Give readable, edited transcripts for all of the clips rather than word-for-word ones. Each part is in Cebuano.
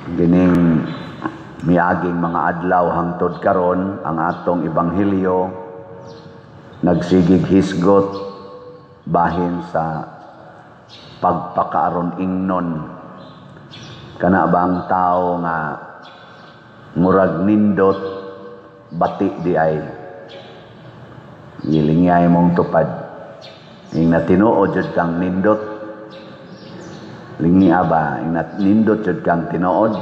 Gining miaging mga adlaw hangtod karon, ang atong ebanghelyo nagsigig hisgot bahin sa pagpakaaron ingnon. Kana bang tao nga murag nindot, bati di ay gilingyay mong tupad ing na tinuod jud kang nindot? Lingi ba ing na nindot jud kang tinuod?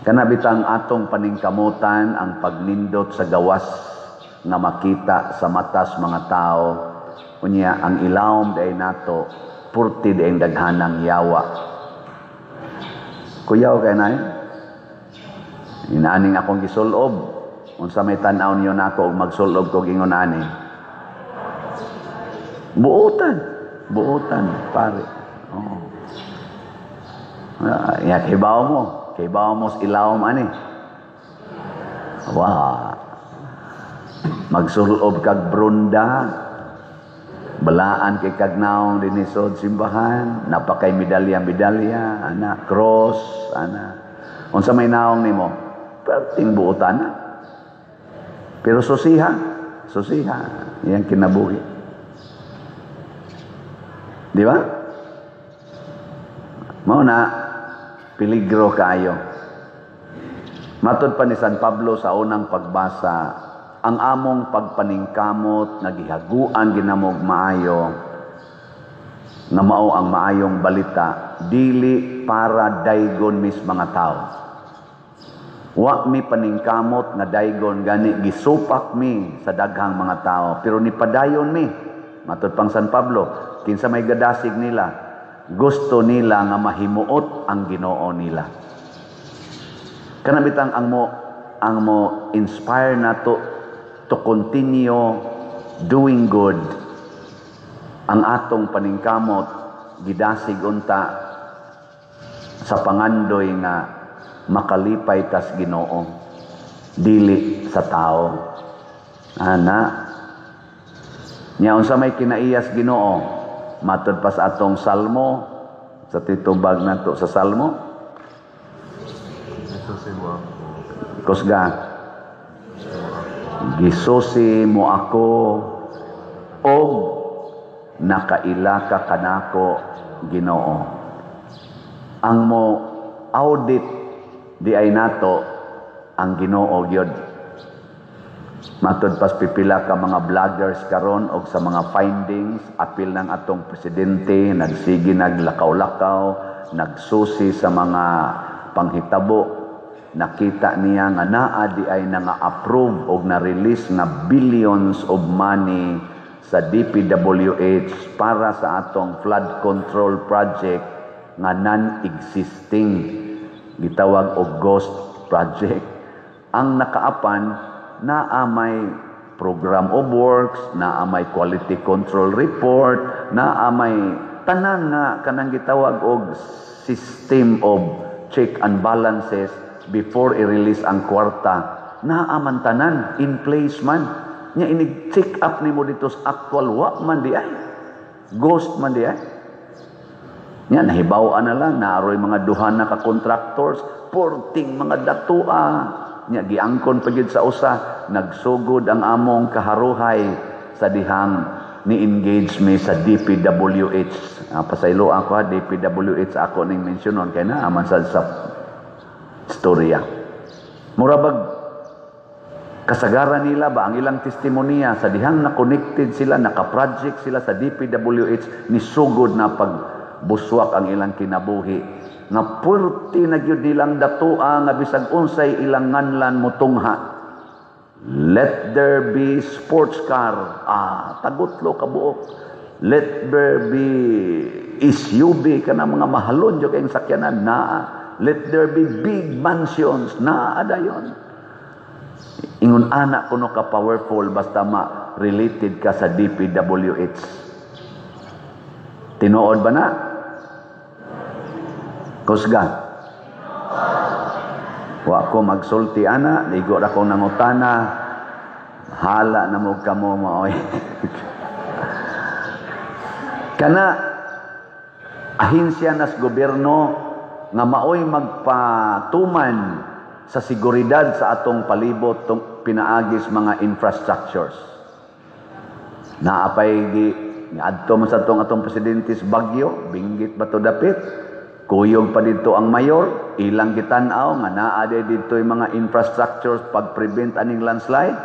Kana bitang atong paningkamutan ang pagnindot sa gawas nga makita sa matas mga tao, unya ang ilawom diay nato purti diay daghanang yawa. Kuyaw kay nay inaaning akong gisulob, unsa may tan-aw niyo nako og magsulob kog ingon ani? Buotan, buotan pare. Oh. Ya, kibaw mo sa ilawom ani. Wa. Magsulob kag brunda, balaan kay kag naong dinhi sa simbahan, napakay medalya-medalya, ana, cross, ana. Unsa may naong nimo? Perting buotan na. Pero susiha, susiha, iyang kinabuhi. Di ba? Mao na, peligro kaayo. Matod pa ni San Pablo sa unang pagbasa, ang among pagpaningkamot nga gihaguan ginamog maayo nga mao ang maayong balita, dili para daygon mis mga tao. Wa mi paningkamot nga daygon, gani gisupak mi sa daghang mga tao, pero nipadayon mi. Matod pang San Pablo, kinsa may gadasig nila, gusto nila nga mahimuot ang Ginoo nila. Kana bitang ang mo inspire nato to continue doing good, ang atong paningkamot gidasig unta sa pangandoy nga makalipay tas Ginoo, dili sa tao. Ana nya, unsa may kinaiyas Ginoo? Matod pa sa atong salmo, sa titubag nato sa salmo. Gisusi mo ako. Kusga. Gisusi mo ako og nakaila ka kanako, Ginoo. Ang mo audit di ay nato ang Ginoo gyud. Matod pas pipila ka mga vloggers karon og sa mga findings, apil ng atong presidente, nagsige naglakaw-lakaw, nagsusi sa mga panghitabo, nakita niya nga naa di ay nga approve og na-release nga billions of money sa DPWH para sa atong flood control project nga non-existing, gitawag og ghost project. Ang nakaapan, naa may program of works, naa may quality control report, naa may tanan nga kanang gitawag og system of check and balances before i-release ang kwarta. Naa man tanan in place man. Nya inig check up nimo dito sa actual, wa man di ay. Ghost man di ay. Nya nahibaw na lang naaroy mga duha na ka contractors, porting mga datua. Nya giangkon pa gyud sa usa, nagsugod ang among kaharuhay sa dihang ni-engage mi sa DPWH. Pasaylo ako ha, DPWH ako ning mensyonon kay naa man sa istorya. Murabag kasagaran nila ba ang ilang testimonya sa dihang na connected sila, naka-project sila sa DPWH, nisugod na pagbuswak ang ilang kinabuhi. Nga purti na gyud nilang datua nga bisag unsay ilang nganlan mutungha. Let there be sports car. Ah, tagutlo ka buok. Let there be SUV, kana mga mahalon jud kayong sakyanan na. Let there be big mansions na adayon. Ingon ana kuno ka powerful basta ma related ka sa DPWH. Tinuod ba na? Kusga. Wa ko magsulti ana, ligo ra ko nangutana. Hala na mo kamo maoy. Kana ahinsya nas gobyerno. nga maoy magpatuman sa seguridad sa atong palibot tung pinaagis mga infrastructures. Naapay gi adto man sa atong atong presidente sa Baguio, Benguet ba to dapit? Kuyog pa dito ang mayor, ilang gitan-aw nga naa dito yung mga infrastructures pag-prevent aning landslide.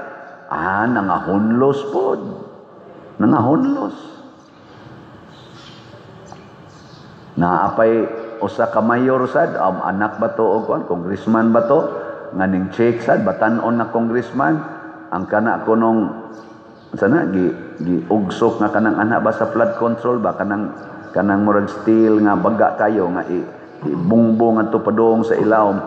Ah, nangahunlos pod. Nangahunlos. Naapay usa ka mayor sad, anak ba to o kuan, congressman ba to? Nga ning check sad, batan-on na congressman, ang kana kunong sana gi giugsok nga kanang anak ba sa flood control ba, kanang kanang murag steel nga baga kayo nga ibungbong adto padung sa ilawom,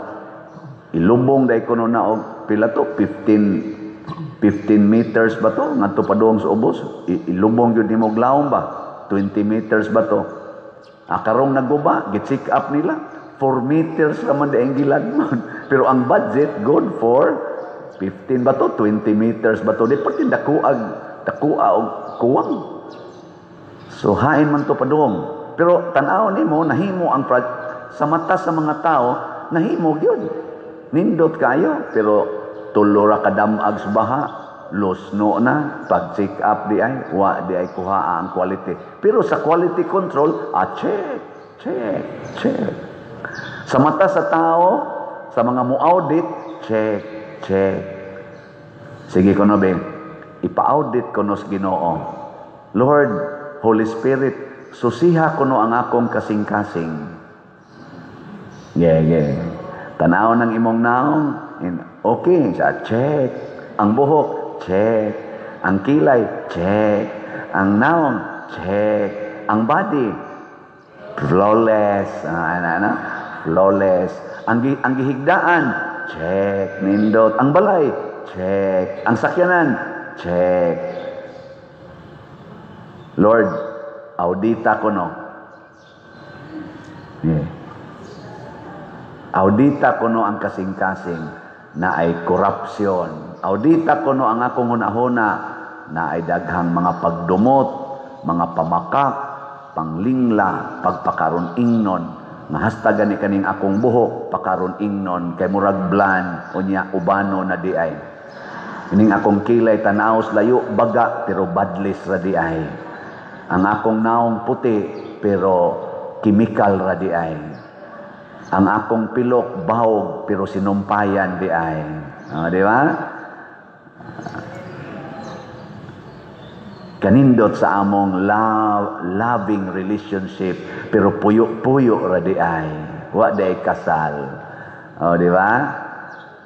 ilubong dai kuno na og pila to, 15 meters ba to ngadto padung sa ubos, ilubong gyud nimo og lawom ba, 20 meters ba to. Karong naguba, gi-check up nila, 4 meters ra man daing gilagmon. Pero ang budget good for 15 ba to, 20 meters ba to, di pati dakuag dakua og kuwang. So hain man to padung. Pero tan-aw nimo, nahimo ang sa mata sa mga tao, nahimo gyud. Nindot kayo, pero tulo ra kadamag sa baha, lusno na, pag check up di ay, wa di ay kuha ang quality. Pero sa quality control, check, check, check. Sa mata sa tao, sa mga mu-audit, check, check. Sige kuno be, ipa-audit kuno sa Ginoo. Lord, Holy Spirit, susiha kuno ang akong kasing-kasing. Yeah, yeah. Tanaw ng imong naong, okay, sa check. Ang buhok, check. Ang kilay, check. Ang naong, check. Ang body, flawless. Ano? Flawless. Ang gihigdaan, check. Nindot. Ang balay, check. Ang sakyanan, check. Lord, audita ko no. Yeah. Audita ko no ang kasing-kasing na ay korupsyon. Audita ko no ang akong hunahuna na ay daghang mga pagdumot, mga pamakak, panglingla, pagpakaron ingnon. Nga hasta gani kaning akong buhok, pakaron ingnon, kay murag blan, unya ubano na di ay. Ining akong kilay tanaos layo baga pero badlis ra di ay. Ang akong naong puti pero kimikal ra di ay. Ang akong pilok bahog pero sinumpayan di ay. O, di ba? Kanindot sa among loving relationship pero puyo-puyo ra di ay. Wa di ay kasal. O, di ba?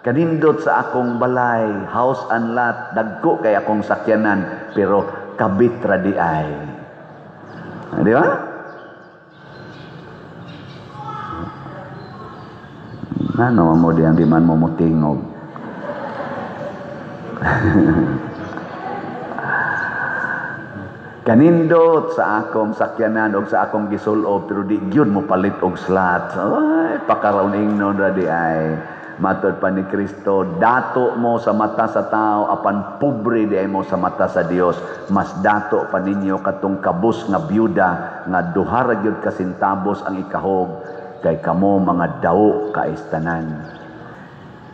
Kanindot sa akong balay, house and lot, dagko kay akong sakyanan pero kabit ra di ay. Di ba? Ano mo di ang di man mo mutingog. Kanindot sa akong sakyanan og sa akong gisulob pero di gyud mo palit og slot. Ay, pakaraon ingnon ra di ay. Matod pa ni Kristo, dato mo sa mata sa tao apan pobre di ay mo sa mata sa Dios. Mas dato pa ninyo katong kabus nga byuda nga duha ra gyud ka sentabos ang ikahog kay kamo mga dawo kaistanan.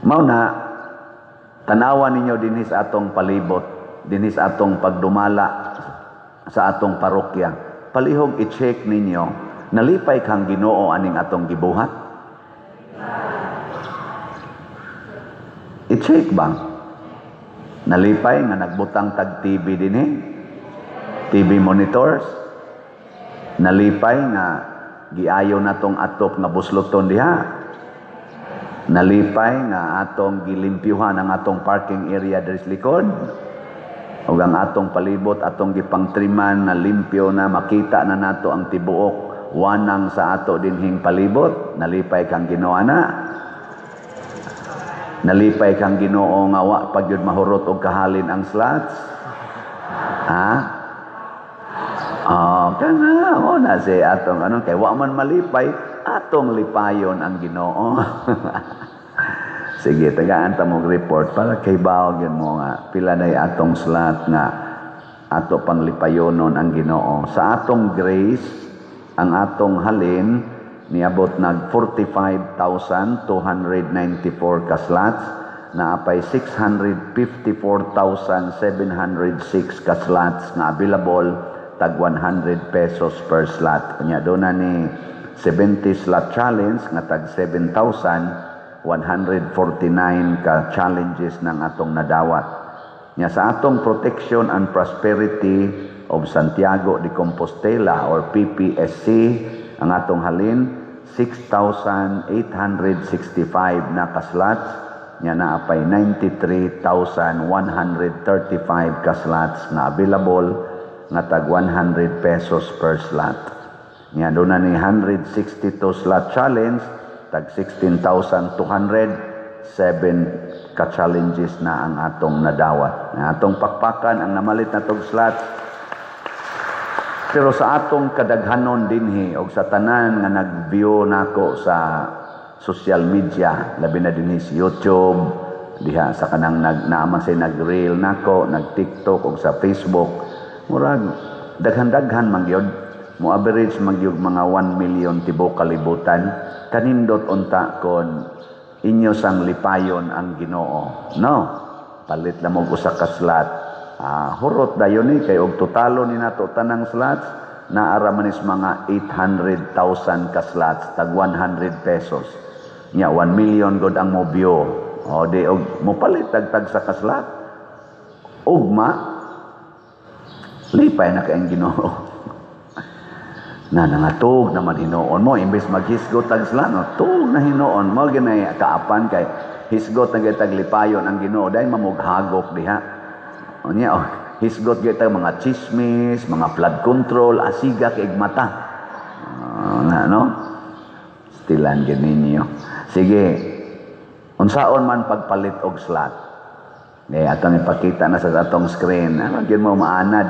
Mao na tanawa ninyo dinhi sa atong palibot, dinhi sa atong pagdumala sa atong parokya. Palihog i-check ninyo, nalipay kang Ginoo aning atong gibuhat? I-check ba? Nalipay nga nagbutang tag TV dinhi? TV monitors? Nalipay nga giayo natong atop nga busloton diha? Nalipay nga atong gilimpyuhan ang atong parking area diri sa likod? Ug ang atong palibot atong gipangtriman na limpyo na makita na nato ang tibuok wanang sa ato dinhing palibot? Nalipay kang Ginoo ana? Nalipay kang Ginoo nga wa pa gyud mahurot og kahalin ang slots? Ha? Oh, kana mo na si atong ano kay wa man malipay, atong lipayon ang Ginoo. Sige, tagaan ta mong report para kay bawo gyud mo nga pila nay atong slot nga ato pang lipayonon ang Ginoo. Sa atong grace, ang atong halin Niabot nag 45,294 ka slots, naapay 654,706 ka slots nga available, tag 100 pesos per slot. Nya doon na ni 70 slot challenge nga tag 7,149 ka challenges ng atong nadawat. Nya sa atong Protection and Prosperity of Santiago de Compostela or PPSC, ang atong halin 6,865 na ka-slots, nya naapay 93,135 ka slots nga available nga tag 100 pesos per slot. Nya doon na ni 162 slot challenge, tag 16,207 ka challenges na ang atong nadawat. Ang atong pakpakan ang namalit na tog slots. Pero sa atong kadaghanon dinhi og sa tanan nga nag-view nako sa social media, labi na dinhi sa YouTube, diha sa kanang nag naaman say nag-reel nako, nag-TikTok og sa Facebook, murag daghan-daghan man gyud, mo average man gyud mga 1 million tibuok kalibutan. Kanindot unta kon inyo sang lipayon ang Ginoo, no? Palit lang og usa ka slot. Ah, hurot dayon ni kay og totalo ni nato tanang slots, naara man is mga 800,000 ka slots tag 100 pesos. Nya 1 million god ang mo-view. O di og mopalit tag tag sa ka slot. Ugma lipay na kay ang Ginoo. Na nangatog naman hinuon mo imbes maghisgot tag slot, no, tug na hinuon mo ginay kaapan kay hisgot na gyud tag lipayon ang Ginoo, dahil mamughagok diha. Unya, oh, hisgot gyud tag mga chismis, mga flood control, asiga kay mata. Na no? Stilan gyud ninyo. Sige. Unsaon man pagpalit og slot? Eh, atong ipakita na sa atong screen. Ano gyud mo maanad?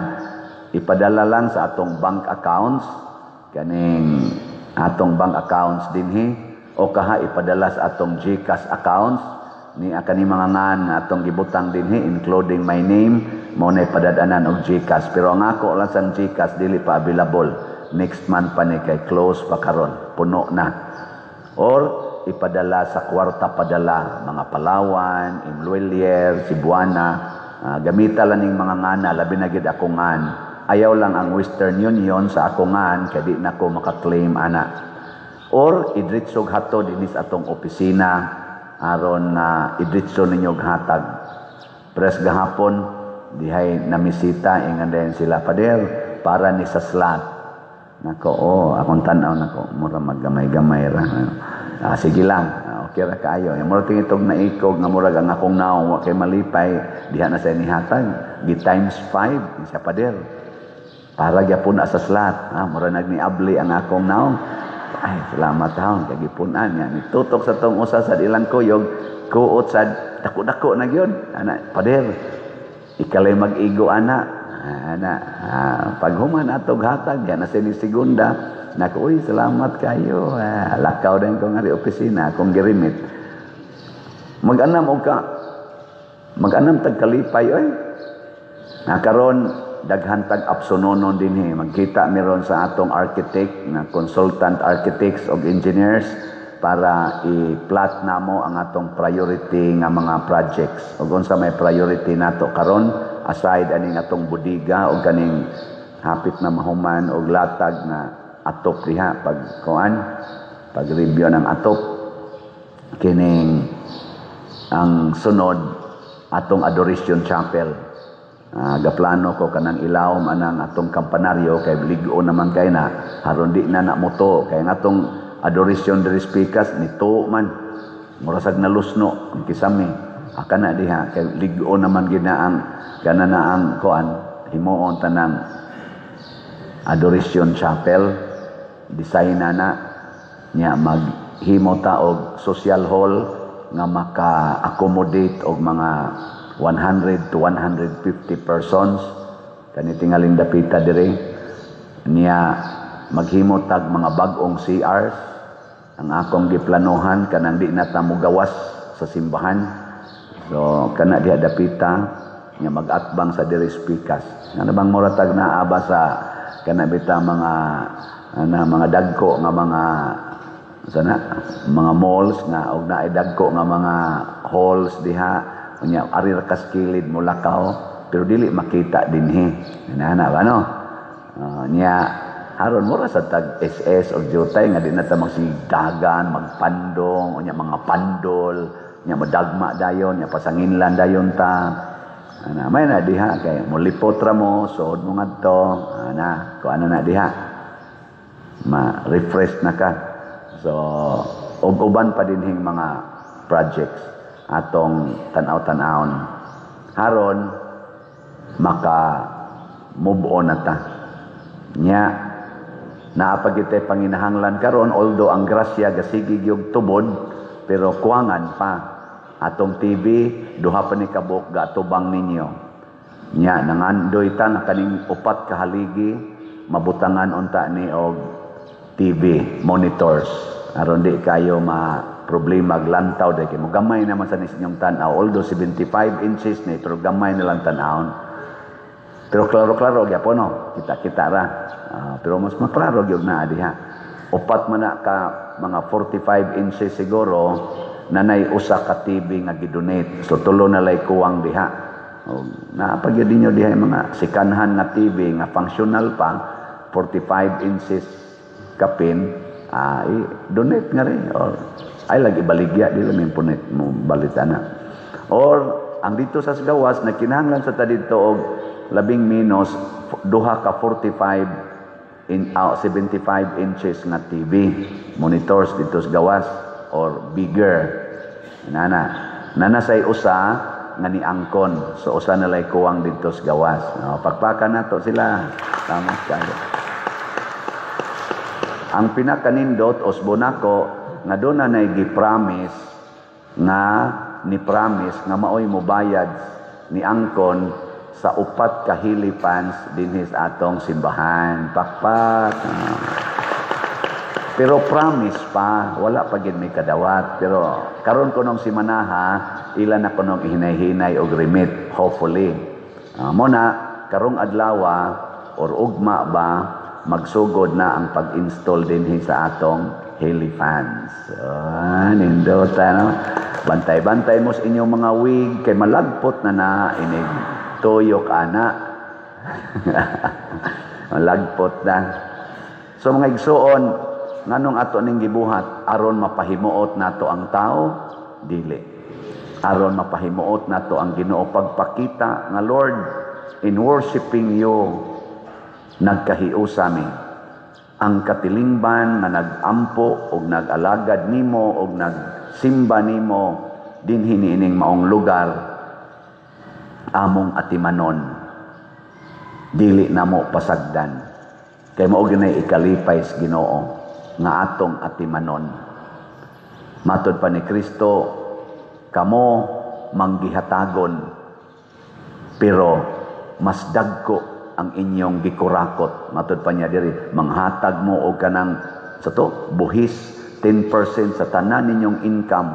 Ipadala lang sa atong bank accounts, kaning atong bank accounts dinhi, o kaha ipadala sa atong GCash accounts ni kani mga ngan nga atong gibutang dinhi, including my name. Mo na padadanan og GCash, pero ang ako lang sang GCash dili pa available. Next month pa ni kay close pa karon, puno na. Or ipadala sa Kwarta Padala, mga Palawan, M Lhuillier, Cebuana, gamita lang ning mga ngana, labi na gid ako ngan. Ayaw lang ang Western Union sa ako ngan kay di na ko maka-claim ana. Or idritsog hatod dinis atong opisina aron na idritso ninyo hatag. Pres gahapon dihay namisita, ingan din sila, "Pader, para ni sa slot." Nako, oh, akong tan-aw nako, mura maggamay-gamay ra. Ah, sige lang. Ah, okay ra kaayo. Yung mura tingitog na ikog nga murag ang akong naong wa kay malipay diha na sa nihatag. Gi times 5 siya, "Pader. Para gyapon na sa slot." Ah, mura nagniabli ang akong naong. Ay, salamat taon kay gipunan niya. Nitutok sa tong usa sa ilang kuyog, kuot sa dako-dako na gyud. Ana, "Pader. Ikalay mag-igo ana." Ana, ah, paghuman atog hatag, yan na ni segunda. Naku, uy, salamat kayo. Ah, lakaw din ko nga ri opisina, akong girimit. Mag-anam og ka, mag-anam tag kalipay, oy. Na karon daghan tag apsononon dinhi. Magkita meron sa atong architect nga consultant architects og engineers para i-plot namo ang atong priority nga mga projects ug unsa may priority nato karon aside aning atong budiga og kaning hapit na mahuman og latag nga atop diha, pag kuan, pag review ng atop. Kining ang sunod, atong Adoration Chapel. Gaplano ko kanang ilawom anang atong kampanaryo kay lig-o naman kay na haron di na na moto, kay ang atong adoration diri speakers nito man murasag nalusno ang kisame aka na diha kay lig-o naman gid na ang kana na ang kuan. Himuon tanang Adoration Chapel, design na na niya. Maghimo ta og social hall nga maka-accommodate og mga 100 to 150 persons kani tingaling dapita dire niya. Maghimo tag mga bag-ong CRs. Ang akong giplanohan, kanang di na ta mogawas sa simbahan, so kana diha dapita nga mag-atbang sa diri speakers. Ano bang mura tag naa ba sa kana bita mga ana, mga dagko nga mga Sana mga malls nga og naay dagko nga mga halls diha, unya ari ra kas kilid mo lakaw pero dili makita dinhi. Inana ba, no? Nya haron mura sa tag SS og jutay nga di na ta magsidagan, magpandong, unya mga pandol, nya madagma dayon, nya pasanginlan dayon ta. Ana may na diha kay molipot ra mo, suod mo ngadto, ana, kuan na diha. Ma-refresh na ka. So, ug uban pa dinhing mga projects atong tan-aw-tan-awon. Haron maka move on na ta. Nya naa pa gyud panginahanglan karon, although ang grasya gasigi gyud tubod, pero kuwangan pa. Atong TV, duha pa ni kabuok gaatubang ninyo. Nya nangandoy ta nga kaning upat ka haligi mabutangan unta ni og TV monitors aron di kayo ma problema lantaw dahil mo gamay naman sa inyong tan-aw, although 75 inches ni, pero gamay na lang tan-awon, pero klaro-klaro gyapon, no? Kita-kita ra. Pero mas maklaro gyud na diha. Upat man na ka mga 45 inches siguro, nanay usa ka TV nga gidonate, so tulo na lay kuwang diha. O, naa pa gyud ninyo diha yung mga sikanhan nga TV nga functional pa, 45 inches kapin, i-donate nga rin or ay lagi baligya, di lang may mo balita na. Or ang dito sa gawas, nagkinahanglan sa ta dito og labing menos duha ka 45 in 75 inches nga TV monitors dito sa gawas or bigger. Nana nana say usa nga niangkon, so usa na lay kuwang dito sa gawas, no? Pagpaka nato sila. Tama kayo. Ang pinakanindot usbo nako nga doon na gi-promise nga ni promise nga maoy mobayad ni angkon sa upat ka helifans dinhi sa atong simbahan. Pakpak. Ah. Pero promise pa, wala pa gid may kadawat. Pero karon kunong simanaha, ila na kunong ihinay-hinay og remit, hopefully. Mo na karong adlawa or ugma ba, magsugod na ang pag-install dinhi sa atong helifans. Ah, nindota, no? Bantay-bantay mo sa inyong mga wig kay malagpot na na inig tuyok ana. Malagpot na. So mga igsuon, nganong ato ning gibuhat? Aron mapahimuot nato ang tao? Dili. Aron mapahimuot nato ang Ginoo, pagpakita nga, "Lord, in worshiping you, nagkahiusa mi." Ang katilingban nga nag-ampo og nag-alagad nimo og nagsimba nimo dinhi niining maong lugar, among atimanon, dili namo pasagdan, kay mao ginay ikalipay sa Ginoo nga atong atimanon. Matod pa ni Kristo, kamo manggihatagon pero mas dagko ang inyong gikurakot. Matod pa niya diri, manghatag mo og kanang sa to buhis 10% sa tanan ninyong income,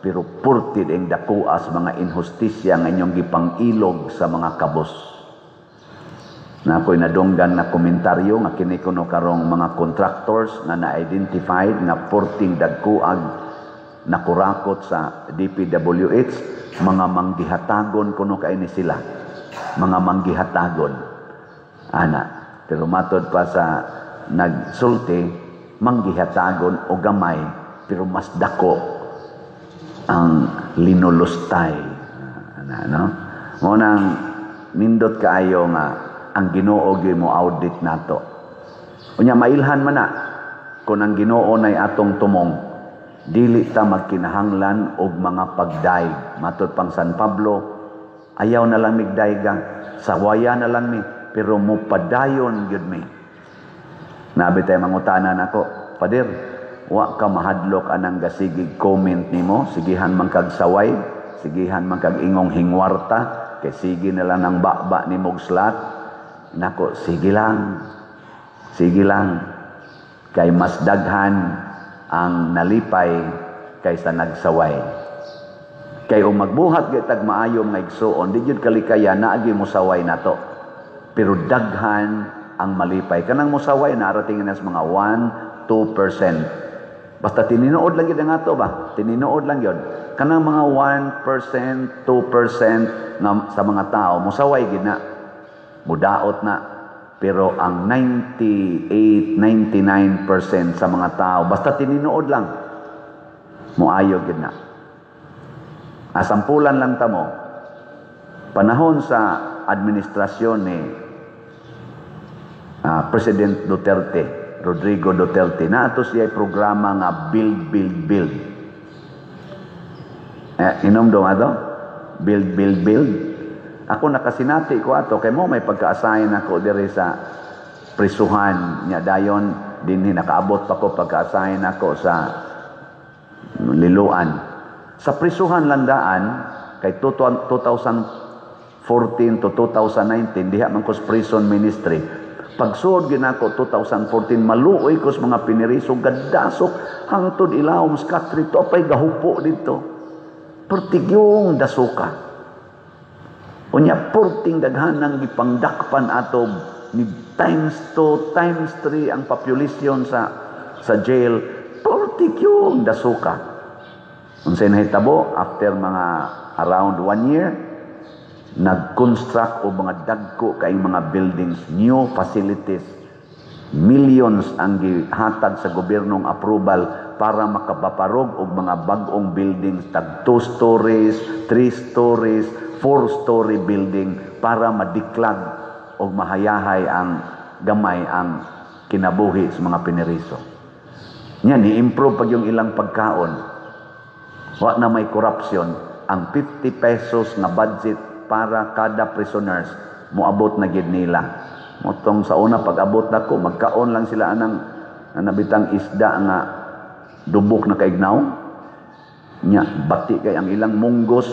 pero purti ang dakoa sa mga inhustisya nga inyong gipang-ilog sa mga kabos. Na ako'y nadunggan na komentaryo nga kini kuno karong mga contractors nga na-identified nga purting dagkuag nakurakot sa DPWH, mga manggihatagon kuno kay ni sila, mga manggihatagon ana. Pero matod pa sa nagsulti, manggihatagon o gamay pero mas dako ang linulustay ana, no? Mo nang nindot kaayo nga ang Ginoo gyud mo audit nato. Unya mailhan man na kung ang Ginoo nay atong tumong, dili ta magkinahanglan og mga pagdayeg. Matod pang San Pablo, ayaw na lang migdayga, sawaya na lang mi, pero mupadayon gyud mi. Nabi tayo mangutana nako, "Pader, wa ka mahadlok anang gasigig comment nimo, sigihan man kag saway, sigihan man kag ingong hingwarta, kay sige na lang ng baba ni mog slat?" Nako, sige lang. Sige lang. Kay mas daghan ang nalipay kaysa nagsaway. Kay ug magbuhat gyud tag maayo nga igsuon, di gyud kalikaya naagi mo saway nato. Pero daghan ang malipay. Kanang mosaway narating na sa mga 1, 2%. Basta tininuod lang gyud ang ato ba? Tininuod lang gyud. Kanang mga 1%, 2% nga sa mga tao musaway gyud na. Mudaot na. Pero ang 98, 99% sa mga tao, basta tininuod lang, muayo gyud na. Asampulan lang tamo. Panahon sa administrasyon ni President Duterte, Rodrigo Duterte, na ato siya programa nga Build, Build, Build. Eh, inom do ato? Build, Build, Build. Ako nakasinati ko ato, kay mo may pagka-assign ako diri sa prisuhan niya, dayon dinhi nakaabot pa ko pagka-assign ako sa Liloan. Sa prisuhan landaan kay 2014 to 2019 diha man ko sa prison ministry. Pagsuod ginako 2014, maluoy ko sa mga piniriso, gadasok hangtod ilawom sa katri to apay gahupo dito. Pertigyong dasuka. Unya purting daghan ng gipangdakpan ato ni times 2, times 3 ang population sa jail. Purtigyong dasuka. Unsay nahitabo after mga around one year, nag-construct og mga dagko kay mga buildings, new facilities. Millions ang gihatag sa gobyernong approval para makabaparog og mga bag-ong buildings, tag 2 stories, 3 stories, 4-story building para madiklag og mahayahay ang gamay ang kinabuhi sa mga piniriso. Nya ni-improve pag yung ilang pagkaon. Wa na may corruption. Ang 50 pesos nga budget para kada prisoners moabot na gid nila. Motong sa una pag-abot nako, magkaon lang sila anang nabitang isda nga dubok na kaignaw. Nya bati kay ang ilang munggos,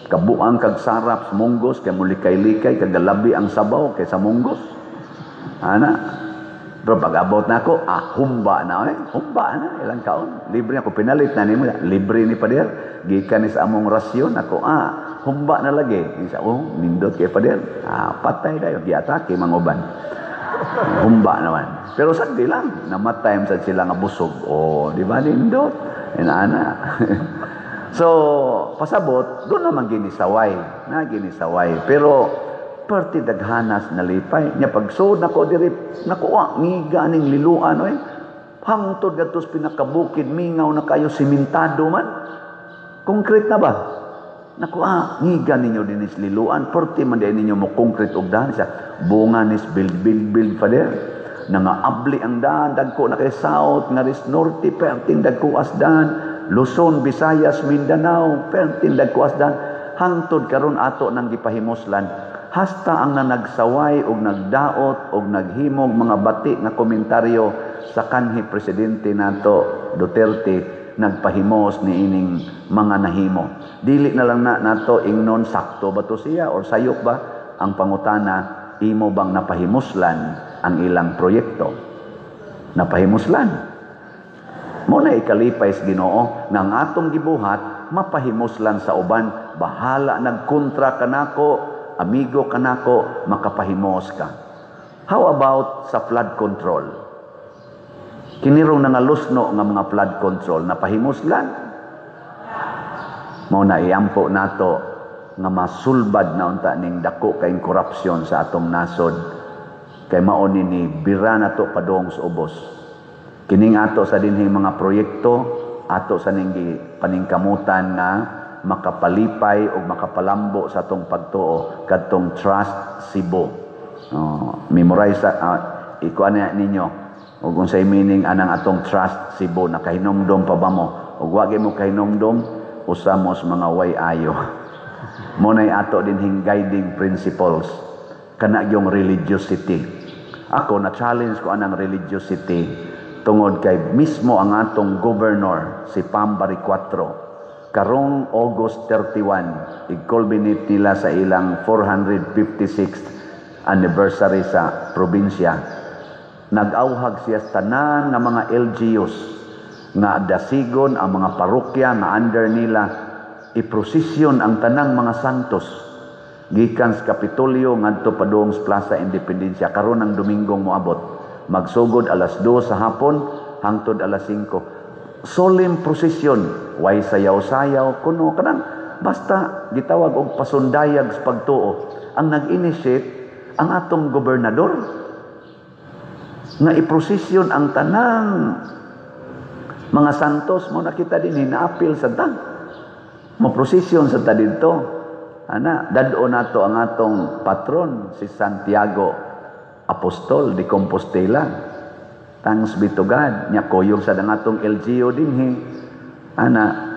kabuang kag sarap sa munggos kay mulikay-likay kag galabi ang sabaw kay sa munggos. Ana. Pero pag-abot na ako, humba na eh. Humba na ilang kaon. Libre ako, pinalit na nimo, libre ni pader. Gikan ni sa among rasyon ako, humba na lagi. Isa, oh, nindot kay pader. Patay dayo, giatake mga uban. Humba naman. Pero sagdi lang, namatay sad sila nga busog. Oh, di ba nindot? Inaana. So, pasabot, doon naman ginisaway. Na ginisaway. Pero perti daghanas nalipay. Nya pagsuod nako diri, nako ngiga ning Liloan oy. Hangtod gadto sa pinakabukid, mingaw na kayo, simentado man. Concrete na ba? Naku, ngiga ninyo dinis Liloan, perti man di ninyo mo concrete og daan sa bunga nis Build, Build, Build, Father. Nangaabli ang daan, dagko na kay south, nga ris norte, perting dagko as daan. Luzon, Visayas, Mindanao, perting dagko as daan. Hangtod karon ato nang gipahimuslan. Hasta ang nanagsaway og nagdaot og naghimog mga bati nga komentaryo sa kanhi presidente nato Duterte, nagpahimos ni ining mga nahimo. Dili na lang na nato ingnon sakto ba to siya or sayop ba ang pangutana, imo bang napahimuslan ang ilang proyekto? Napahimuslan. Mo na ikalipay sa Ginoo nga ang atong gibuhat mapahimuslan sa uban, bahala nagkontra kanako, amigo kanako, makapahimos ka. How about sa flood control? Kinirong nangalusno nga mga flood control, napahimuslan? Mao na iampo nato nga masulbad na unta ning dako kayong korupsyon sa atong nasod. Kay mao ni ni bira nato padung sa ubos. Kining ato sa dinhing mga proyekto, ato sa ning paningkamutan nga makapalipay o makapalambo sa atong pagtuo kadtong Trust Cebu. Oh, memorize ikuan na ninyo ug unsay meaning anang atong Trust Cebu, nakahinomdom pa ba mo? Ug wa mo kahinomdom, usa mo sa mga way ayo. Mo nay ato dinhing guiding principles kana yung religiosity. Ako na challenge ko anang religiosity tungod kay mismo ang atong governor si Pam Baricuatro karong August 31 i-culminate nila sa ilang 456th anniversary sa probinsya. Nag-awhag siya sa tanan nga mga LGUs nga dasigon ang mga parokya nga under nila, iprosesyon ang tanang mga santos gikan sa Kapitolyo ngadto padung sa Plaza Independencia karon ang Domingong moabot. Magsugod alas 2 sa hapon hangtod alas 5. Solemn procession, way sayaw-sayaw kuno, kanang basta gitawag og pasundayag sa pagtuo. Ang nag-initiate, ang atong gobernador, nga iprosesyon ang tanang mga santos mo. Nakita din naapil sa ta, mo prosesyon sa ta didto ana. Dad-o nato ang atong patron, si Santiago Apostol de Compostela. Thanks be to God. Nya kuyog sa ang atong LGU dinhi ana.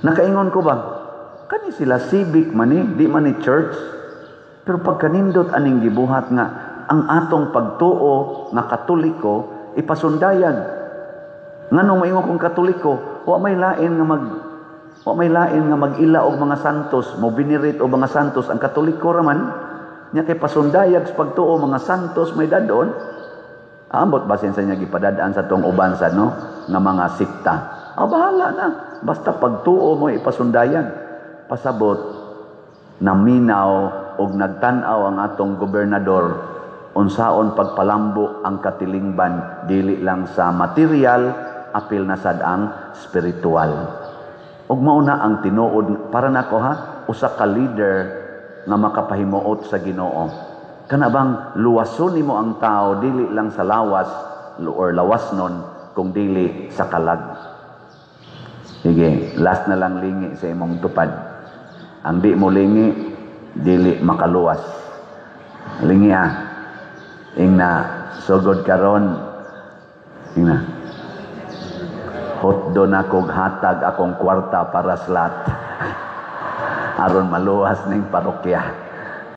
Nakaingon ko ba, kani sila civic man ni, di man ni church, pero pagkanindot aning gibuhat nga ang atong pagtuo nga Katoliko ipasundayag. Nganong maingon kong Katoliko, wa may lain nga mag-ila og mga santos, mo venerate og mga santos, ang Katoliko raman. Nya kay pasundayag sa pagtuo, mga santos may dadon. Ambot basin sa niya gipadadaan sa tong uban sa no nga mga sikta. Ah, bahala na. Basta pagtuo mo ipasundayag. Pasabot naminaw og nagtan-aw ang atong gobernador unsaon pagpalambo ang katilingban, dili lang sa material, apil na sad ang spiritual. Ug mao na ang tinuod para nako ha, usa ka leader nga makapahimuot sa Ginoo. Kana bang luwason nimo ang tao dili lang sa lawas or lawas nun kung dili sa kalag. Sige, last na lang, lingi sa imong tupad. Ang di mo lingi, dili makaluwas. Lingi ah. Ingna, sugod karon. Ingna. Hotdo na kog hatag akong kwarta para slat. Aron maluwas ning parokya.